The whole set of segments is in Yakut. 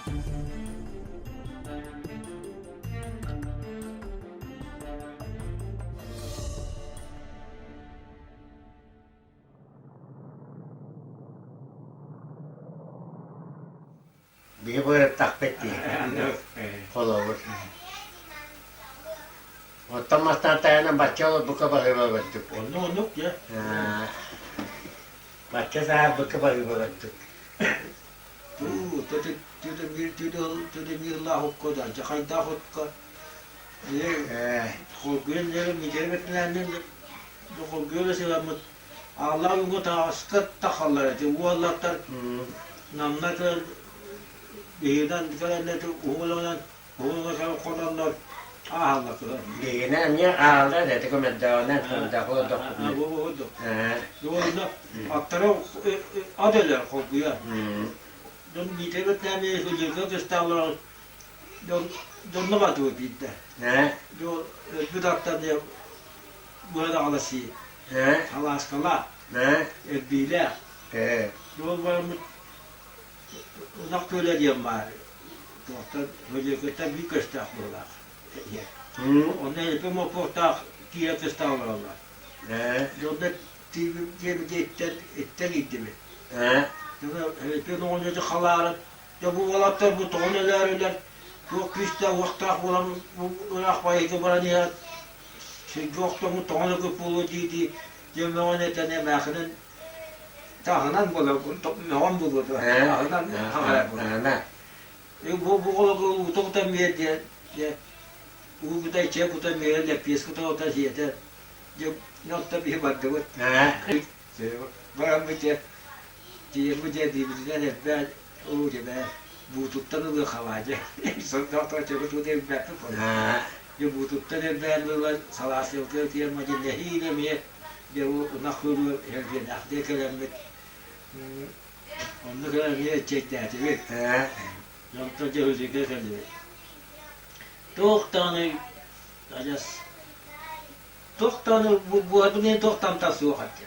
Биһи бырыттахпыт дии, холобур. Оттон мастан тайанан бачча олорбукка баһыыба көрдүк. Онно оннук дьэ. Бачча сааһырбыкка баһыыба көрдүк. Туу, төтө биир охукка да, дьахайдаах отка холгуйан дьэрэ миитэрэ бэтинээннэн холгуйа сыламмыт ааллаах уҥа таҕаска тахаллар эти уоллаттар намна кэлэн биһигинэн кэлэннэр уһуҥуланан уһуҥуланан хононнор ааһаллар кыһын. Биһигинэ эмиэ ааллар эти көмөрдөөҕүнэн көмөрдөөх олордохпутуна. Уонна аттара ат өлөр холгуйа. Дьон Миитэрэ бэтинээн өлөргө көстөөлөр дьон дьонно бардыбыт биирдэ. Дьон өлбүт аттар быһа даҕала сии. Салааскалаах, эрбиилээх. Ол бараммыт ынах күөлэ диэн баар. Туохтан Өлүөкэттэн биир көстөөх быһыылаах. Онно элбэх моппуохтаах киирэ кыстаах олороллор. Дьонно диэбит иттэн иттэн иирдибит. Элбэх оҕонньору халааран, дьэ бу уолаттар бу тоҕон өлөөрүлэр, туох күүстээх уохтаах буолан бу ыраах байыга баран иһэн Сиргэ охтоммут тоҥон ыкыт буолуо дии-дии, дьэ мөҕөн этэн эмээхинин таһынан буолар, мөҕөн буолуо дуо, таһынан хаҥарар буолар. Бу бу оҕолорго уута кутан биэр диэн, дьэ уу кута иччэ кутан биэрэн лэппиэскэ тоҕута сиэтэ, дьэ оттон биһи бардыбыт. Бараммыт дьэ, тиийэммит дьэ диибитинэн элбээн уу дьэ бээ, буутуттан ылыахха баа дьэ. Сордоохтор чөкө тута элбээппит буолла. Дьэ буутуттан элбээн ылан салааскабытыгар тиийэн мадьыннаһыы эмиэ дьэ бу ынах кыылы эргиэнээхтии кэлэммит онно кэлэн эмиэ чэйдээтибит. Онтон дьэ Хүлүгэ кэллибит. Туох даҕаны адьас туох даҕаны буолбут иһин туох тамта суох этэ.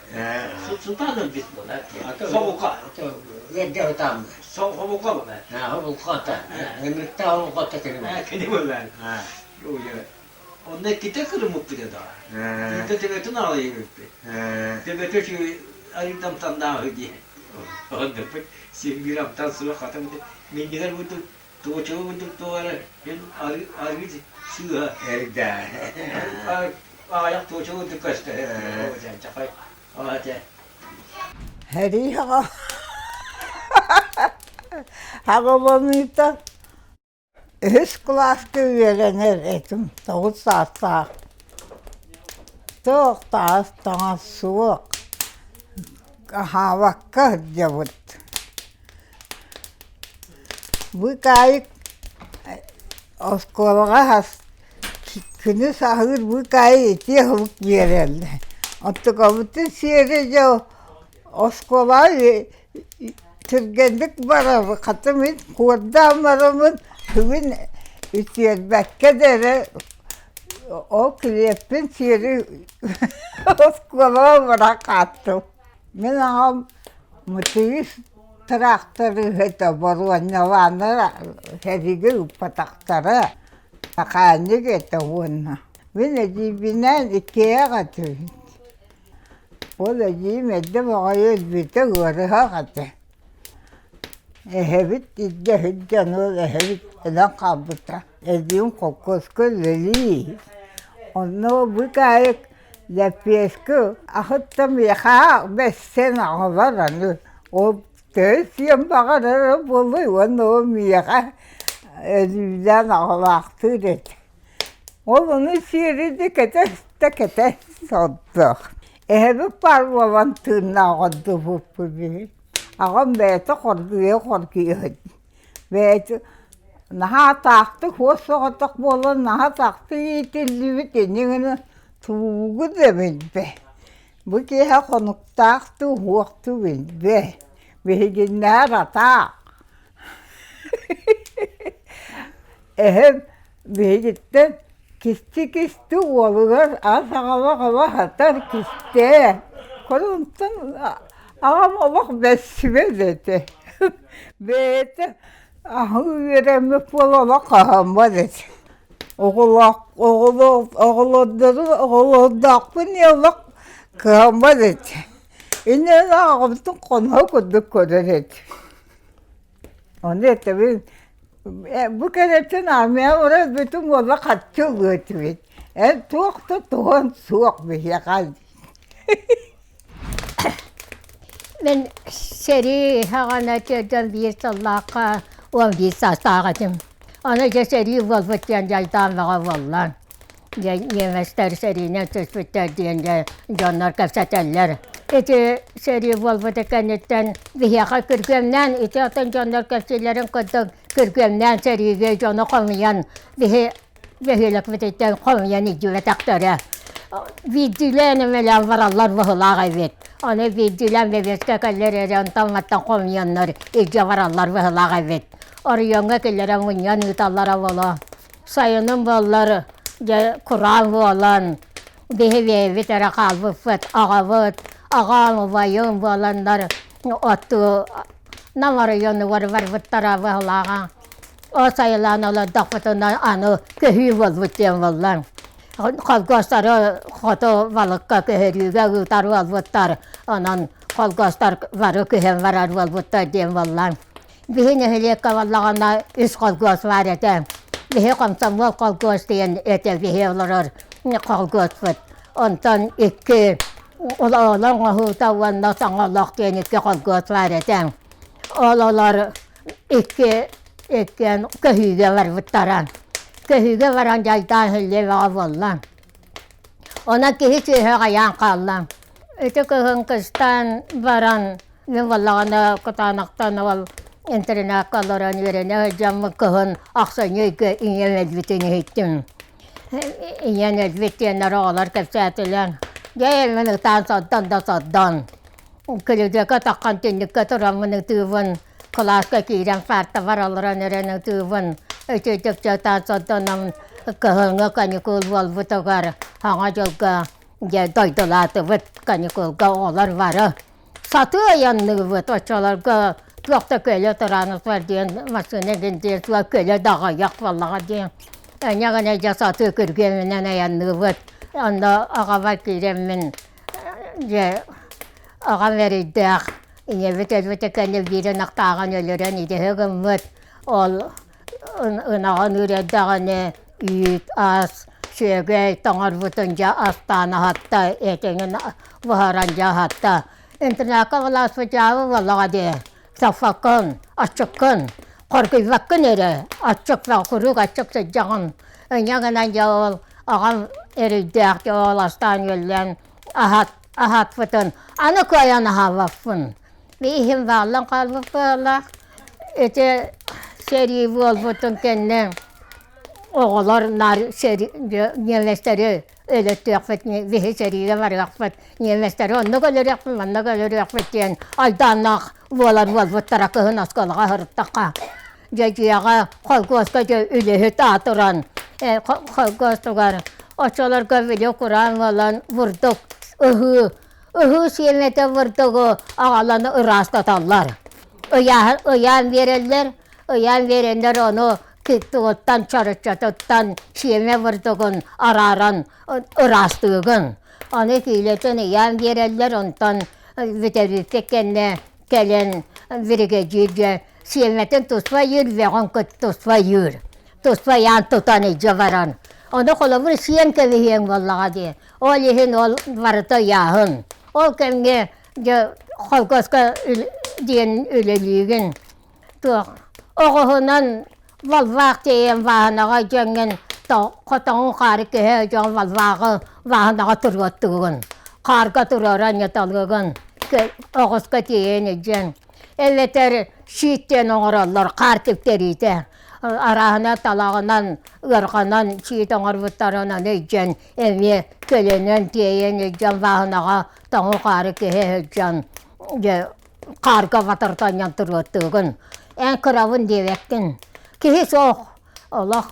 Сутаан өлбүт буолар. Собука. Эрдэ сутааммыт. Собука буолар. Хобулка Ынырыктаах хобулка кини буолар. Кини буолар. Онно иккитэ кырыммыппыт да. Биирдэ төбөтүн аҕалыйбыппыт. Төбөтө үчүгэй арыйдам таннааҕы дии. Оннуппут син биир амтан суох хатым минньигэр курдук туочуга курдук туох эрэ мин арыы сыыһа Эрдэ. аҕыйах туочуга курдук көстөр. Чахай ате. Һэрииһэҕэ хаҕыланыыта үһүс кылааска үөрэнэр этим тоҕус саастаах. Туох таас таҥас суох, аһаабакка сылдьабыт. Быыкаайык оскуолаҕа күнүс аһыыр быыкаайык итии аһылык биэрэллэр. Оттукабытын сиэри дьэ оскуолаҕа түргэнник барабын, хата мин куордаан бараммын бүгүн үтүөрбэккэ да эрэ ол килиэппин сиэри оскуолаҕа бара хааттым. Мин аҕам Мытыйыс тыраахтарыыһыта боруонньалааннар сэриигэ ыыппатахтара, мэхээнньик этэ уонна мин эдьиийбинээн иккиэйэх этибит. Ол эдьиийим эрдэ баҕайы өлбүтэ ыарыһах этэ. Эһэбит илдьэ сылдьан ол эһэбит өлөн хаалбыта. Эдьиийим холкуоска үлэлии. Онно быыкаайык Лэппиэскэ аһыттан миэхэ бэссэн аҕалар аны ол төһө сиэн баҕарара буолуой уонна ол миэхэ өлүүлээн аҕалаахтыыр этэ. Ол ону сиэри да кэтэс да кэтэс сордоох. Эһэбит баар буолан тыыннаах ордубуппут биһи. Аҕам бэйэтэ хоргуйа-хоргуйа Бэйэтэ наһаа атаахтык уос соҕотох буолан наһаа атаахтык иитиллибит инньэ гынан туугу да билбэт. Бу киэһэ хонуктаах дуу, уһуох дуу билбэт. Биһигиннээр атаах. Эһэм биһигиттэн кисти-кисти уолугар ас аҕала-аҕала сатар кистээ. Онтон аҕам олох бэссибэт этэ. Бэйэтэ. Аһыы үөрэммит буола олох хаһаммат этэ. Оҕолоох оҕолордору оҕолордоохпун олох кыһаммат этэ. Инньэ аҕабытын хоноһо курдук көрөр этим. Ону этэбин бу кэнниттэн армия баран бүтүн уола харчы ылыа этибит. Эн туох да туһан суох биһиэхэ. Мин сэрии саҕана тиэрдэн биир сыллаахха 11 саастаах этим. Аны дьэ сэрии буолбут диэн дьайдаан бөҕө буолла. Дьэ немецтэр сэриинэн түспүттэр диэн дьэ дьоннор кэпсэтэллэр. Ити сэрии буолбута кэнниттэн биһиэхэ күргүөмнээн ити атын дьоннор кэпсииллэрин курдук күргүөмнээн сэриигэ дьону хомуйан биһи бөһүөлэкпититтэн хомуйан илдьибэтэхтэрэ. Биирдиилээн эмэлээн бараллар быһыылаах эбит. Аны биирдиилээн бэбиэскэ кэллэр эрэ онтон-мантан хомуйаннар илдьэ бараллар быһыылаах эбит. Оройуоҥҥа киллэрэн мунньан ыыталлара буолуо. Сайынын буоллар дьэ кураан буолан биһи бэйэбит эрэ хаалбыппыт. Аҕабыт, аҕам, убайым буоланнар оттуу Нам оройуонугар барбыттара быһыылааҕа. Ол сайылаан олордохпутуна аны көһүү буолбут диэн буолла. Холкуостары хоту балыкка көһөрүүгэ ыытар буолбуттар. Онон холкуостар бары көһөн барар буолбуттар диэн буолла. Биһи нэһилиэккэ буоллаҕына үс холкуос баар этэ. Биһи комсомол холкуос диэн этэ биһи олорор холкуоспут. Онтон икки олоҥ оҥоһуута уонна саҥа олох диэн икки холкуос баар этэ. Ол олор икки иккиэн көһүүгэ барбыттара. Көһүүгэ баран дьайдаан иһиллиэ бөҕө буолла. Онон киһи сүөһү аҕайаан хаалла. Ити кыһын кыстаан баран мин буоллаҕына кытаанахтан ол интернакка олорон үөрэнэ сылдьаммын кыһын ахсынньы ыйга ийэм өлбүтүн иһиттим. Ийэм өлбүт диэннэр оҕолор кэпсээтилэр. Дьэ мин ытаан сордон да сордон. Күлүдүөкэ таххан түннүккэ тураммын ытыыбын, кылааска киирэн паартабар олорон эрэн ытыыбын, үчүгдүк ытаан сордонон кыһыҥҥы каникул буолбутугар Саҥа дьылга дьэ дойдулаатыбыт каникулга оҕолор бары сатыы айанныыбыт оччолорго туох да көлө тырааныспар диэн массыына диэн суох көлө да аҕыйах буоллаҕа дии инньэ гынан дьэ сатыы күргүөмүнэн айанныыбыт онно аҕабар киирэммин Дьэ, аҕам эрэйдээх ийэбит өлбүтэ кэннэ биир ынахтааҕын өлөрөн идэһэ гыммыт. Ол ынаҕын үрэрдэҕинэ үүт ас, сүөгэй тоҥорбутун дьэ астаан аһатта, этиҥин буһаран дьэ аһатта. Интернакка былааспыт дьаабы буоллаҕа дии, саппаккын, аччыккын, хоргуйбаккын эрэ, аччык куруук аччык сылдьаҕын. Инньэ гынан дьэ ол аҕам эрэйдээх дьэ ол астаан-үөллээн аһат аһатпытын аны кыайан аһаабаппын. Иһим бааллан хаалбыт быһыылаах. Ити сэрии буолбутун кэннэ оҕолор наар сэрии немецтэри өлөттүөхпүт, биһи сэриигэ барыахпыт, немецтэри оннук өлөрүөхпүт, маннык өлөрүөхпүт диэн айдааннаах буолар буолбуттара кыһын оскуолаҕа сырыттахха. Дьэ дьиэҕэ холкуоска дьэ үлэһит аатыран холкуостугар оччолорго били кураан буолан бурдук ыһыы ыһыы сиэмэтэ бурдугу аҕалан ыраастаталлар. Ыйаан биэрэллэр, ыйаан биэрэннэр ону кыттыгыттан чороччотуттан сиэмэ бурдугун арааран ыраастыыгын. Аны киилэтин ыйаан биэрэллэр, онтон бүтэрбиппит кэннэ кэлэн биригэдьииргэ сиэмэтин туспа ыйыыр, бөҕүн кытта туспа ыйыыр. Туспа ыйаан тутан илдьэ баран. Ону холобур сиэн кэбиһиэҥ буоллаҕа дии. Ол иһин ол барыта ыйааһын. Ол кэмҥэ дьэ холкуоска диэн үлэлиигин. Туох оҕуһунан балбаах тиэйэн бааһынаҕа дьэҥҥин хотоҥун хаары көһө дьон балбааҕы бааһынаҕа туруоттугун. Хаарга туруоран ньаталыгын оҕуска тиэйэн илдьэн эбэтэр сииттэн оҥороллор хаар тиктэриитэ арааһына талаҕынан ыарҕанан сиит оҥорбуттарын аны илдьэн эмиэ көлөнөн тиэйэн илдьэн бааһынаҕа тоҥу хаары киһи сылдьан дьэ хаарга батартанньан туруоттуугун эн кырабын диэбэккин киһи суох олох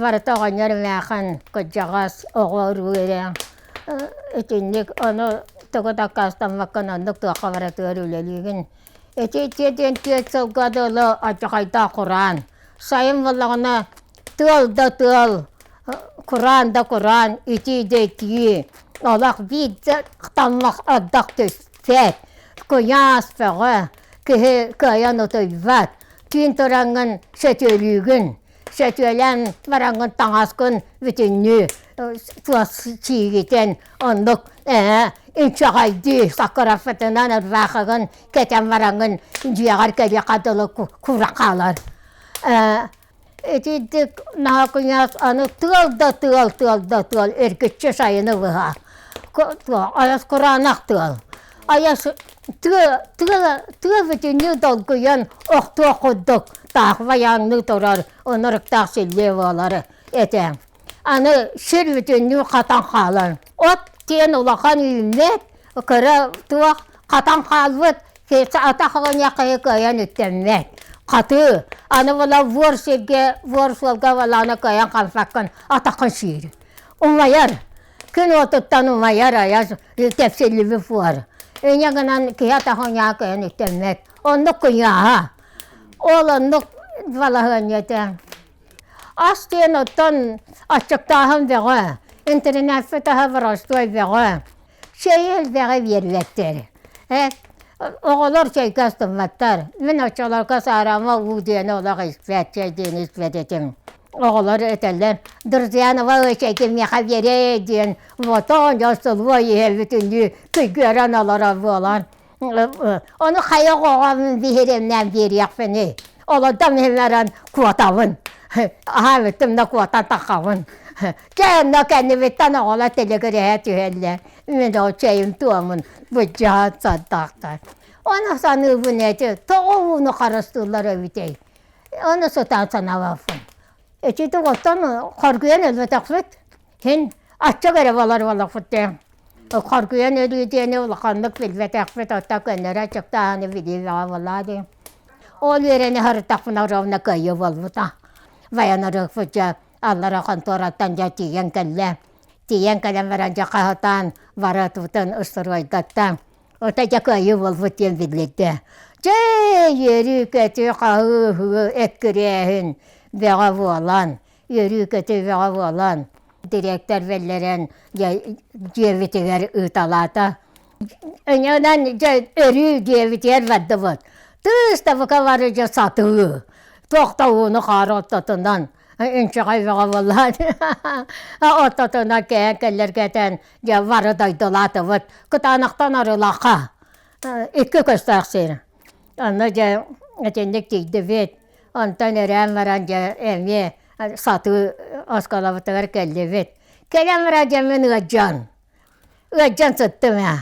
барыта оҕонньор эмээхин кырдьаҕас оҕо уруу эрэ итинник ону тугу дакаастаммаккын оннук туохха барытыгар үлэлиигин. Ити диэн түөрт сылга дылы алдьархайдаах кураан. Сайын буоллаҕына тыал да тыал, кураан да кураан, итии да итии. Олох биирдэ таммах ардах түспэт. Куйаас бөҕө, киһи кыайан утуйбат. Түүн тураҥҥын сөтүөлүүгүн. Сөтүөлээн бараҥҥын таҥаскын бүтүннүү туос сиигитэн оннук ээ инчэҕэйдии саккыраппытынан ырбаахыгын кэтэн бараҥҥын дьиэҕэр кэлиэххэ дылы куура хаалар. Ээ итинник наһаа куйаас аны тыал да тыал, тыал да тыал эргиччи сайыны быһа айас кураанах тыал. Айас тыа тыа тыа бүтүннүү долгуйан охтуох курдук таах байааҥныы турар ынырыктаах силлиэ буолар этэ. Аны сир бүтүннүү хатан хаалар. От диэн улахан үүммэт, кыра туох хатан хаалбыт, атах оҕонньоххо кыайан үктэммэт. Хатыы, аны була буор сиргэ, буор суолга балаана кыайан хамсаккын атаххын сиир. Умайар, күн уотуттан умайар айас тэпсиллибит буор. Инньэ гынан киһи атах оҕонньоҕо кыайан үктэммэт. Оннук кыйааһа. Ол оннук балаһыанньата. Ас диэн оттон аччыктааһын бөҕө, интэринээппит аһа боростуой бөҕө. Чэйи элбэҕи биэрбэттэр. Э, оҕолор чэйгэ астымматтар. Мин оччолорго саарама уу диэни олох испэт, чэй диэни испэт этим. Оҕолор этэллэр, Друзьянова чэйги миэхэ биэрээ диэн отон дьон сылуой иһэ бүтүннүү күйгүөрэн олорор буолан Ону хайа оҕоҕо биһириэмнээн биэриэхпиний? Олордон иһин баран куотабын. Аһаабыттым да куотан таххабын. Чэ, онно кэннибиттэн оҕолор тэлэгирэһэ түһэллэр. Мин ол чэйим туомун былдьаһан сордоохтор. Ону саныыбын эти, тоҕо ууну харыстыыллар эбитэй? Ону сытан санаабаппын. Ити оттон хоргуйан өлбөтөхпүт. Син аччык эрэ буолар буоллахпыт дии. Хоргуйан өлүү диэни улаханнык билбэтэхпит, оттон көннөрү аччыктааһыны билии бөҕө буоллаҕа дии. Ол үөрэнэ сырыттахпына ровно кыайыы буолбута. Военрыкпыт дьэ аллара хонтуораттан дьэ тиийэн кэллэ. Тиийэн кэлэн баран дьэ хаһытаан барытыбытын устуруойдатта. Ото дьэ кыайыы буолбут диэн биллэрдэ. Дьэ үөрүү-көтүү, хаһыы-ыһыы, эккирээһин бөҕө буолан, үөрүү-көтүү бөҕө буолан, дириэктэр биллэрэн дьиэбитигэр ыыталаата. Онон дьэ өрүү дьиэбитигэр бардыбыт. Тыыс да бука бары дьэ сатыы. Туох да ууну хаары ортотунан инчэҕэй бөҕө буоллаан ортотунан кэһэн кэллэргэтэн дьэ бары дойдулаатыбыт. Кытаанахтан арылаха икки көстөөх сир. Онно дьэ итинник тиийдибит. Онтон өрөөн баран дьэ эмиэ сатыы оскуолабытыгар кэллибит. Кэлэн баран дьэ мин ыалдьан, ыалдьан сыттым ээ.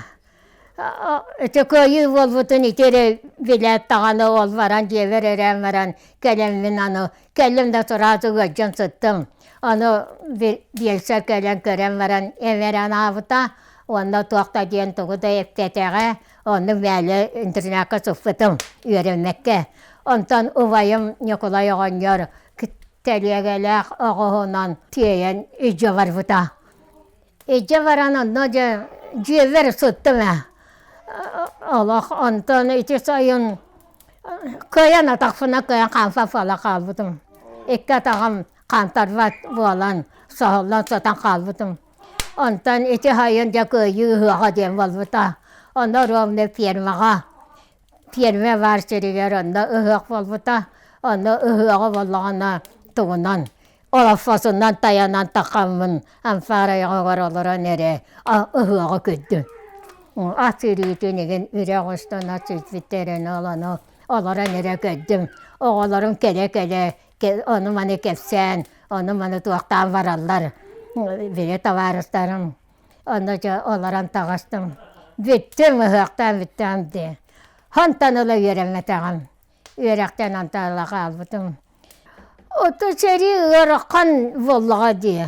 Ити кыайыы буолбутун ити эрэ билээт даҕаны ол баран дьиэбэр өрөөн баран кэлэммин аны кэллим да сразу ыалдьан сыттым. Аны биэлсэр кэлэн көрөн баран эмэрэн аабыта уонна туох да диэн тугу да эппэтэҕэ. Оннук мээлэ интернакка сыппытым үөрэммэккэ. Онтон убайым Ньукулай оҕонньор тэлиэгэлээх оҕуһунан тиэйэн илдьэ барбыта. Илдьэ баран онно дьэ дьиэбэр сыттым ээ. Олох онтон ити сайын кыайан атахпына кыайан хаампат буола хаалбытым. Икки атаҕым хаамтарбат буолан соһуллан сытан хаалбытым. Онтон ити сайын дьэ кыайыы ыһыаҕа диэн буолбута. Онно ровно фермаҕа Пиэрмэ баар сиригэр онно ыһыах буолбута. Онно ыһыаҕа буоллаҕына тугунан олоппосунан тайанан тахаммын амфарайҕыгар олорон эрэ ыһыаҕы көрдүм. Ат сүүрүүтүн игин үрэх устун ат сүүрбүттэрин ол ону олорон эрэ көрдүм. Оҕолорум кэлэ-кэлэ ону-маны кэпсээн, ону-маны туохтаан бараллар. Били табаарыстарым Онно дьэ олорон таҕыстым. Бүттүм, ыһыахтаан бүттэҕим дии. Онтон ыла үөрэммэтэҕим. Үөрэхтэн онтон ыла хаалбытым. Ото сэрии ыарахан буоллаҕа дии.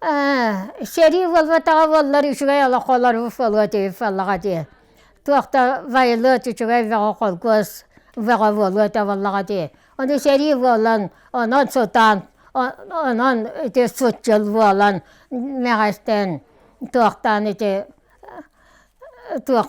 Ээ, сэрии буолбатаҕа буоллар үчүгэй олох олорбут буолуо этибит буоллаҕа дии. Туох да байылыат үчүгэй бөҕө холкуос бөҕө буолуо этэ буоллаҕа дии. Ону сэрии буолан, онон сутаан, онон ити сут-дьыл буолан мэҕэстэн туохтаан ити туох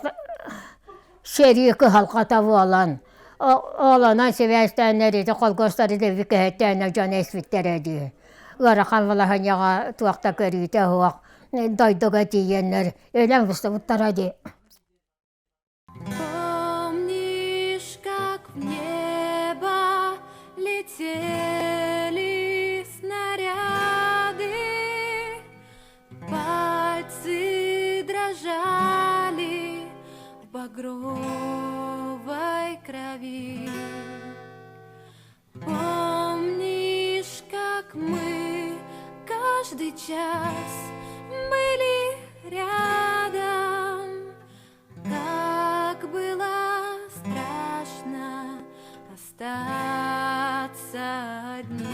Сэрии кыһалҕата буолан, оолонон сибээстээннэр ити холкуостары дэби кэһэттээннэр дьон эспиттэрэ дии. Ыарахан балаһыанньаҕа туох да көрүүтэ суох дойдуга тиийэннэр өлөн быстыбыттара дии. Помнишь, как в небо летели снаряды, Пальцы дрожали в багровой крови. Помнишь, как мы каждый час были рядом, как было страшно остаться одним.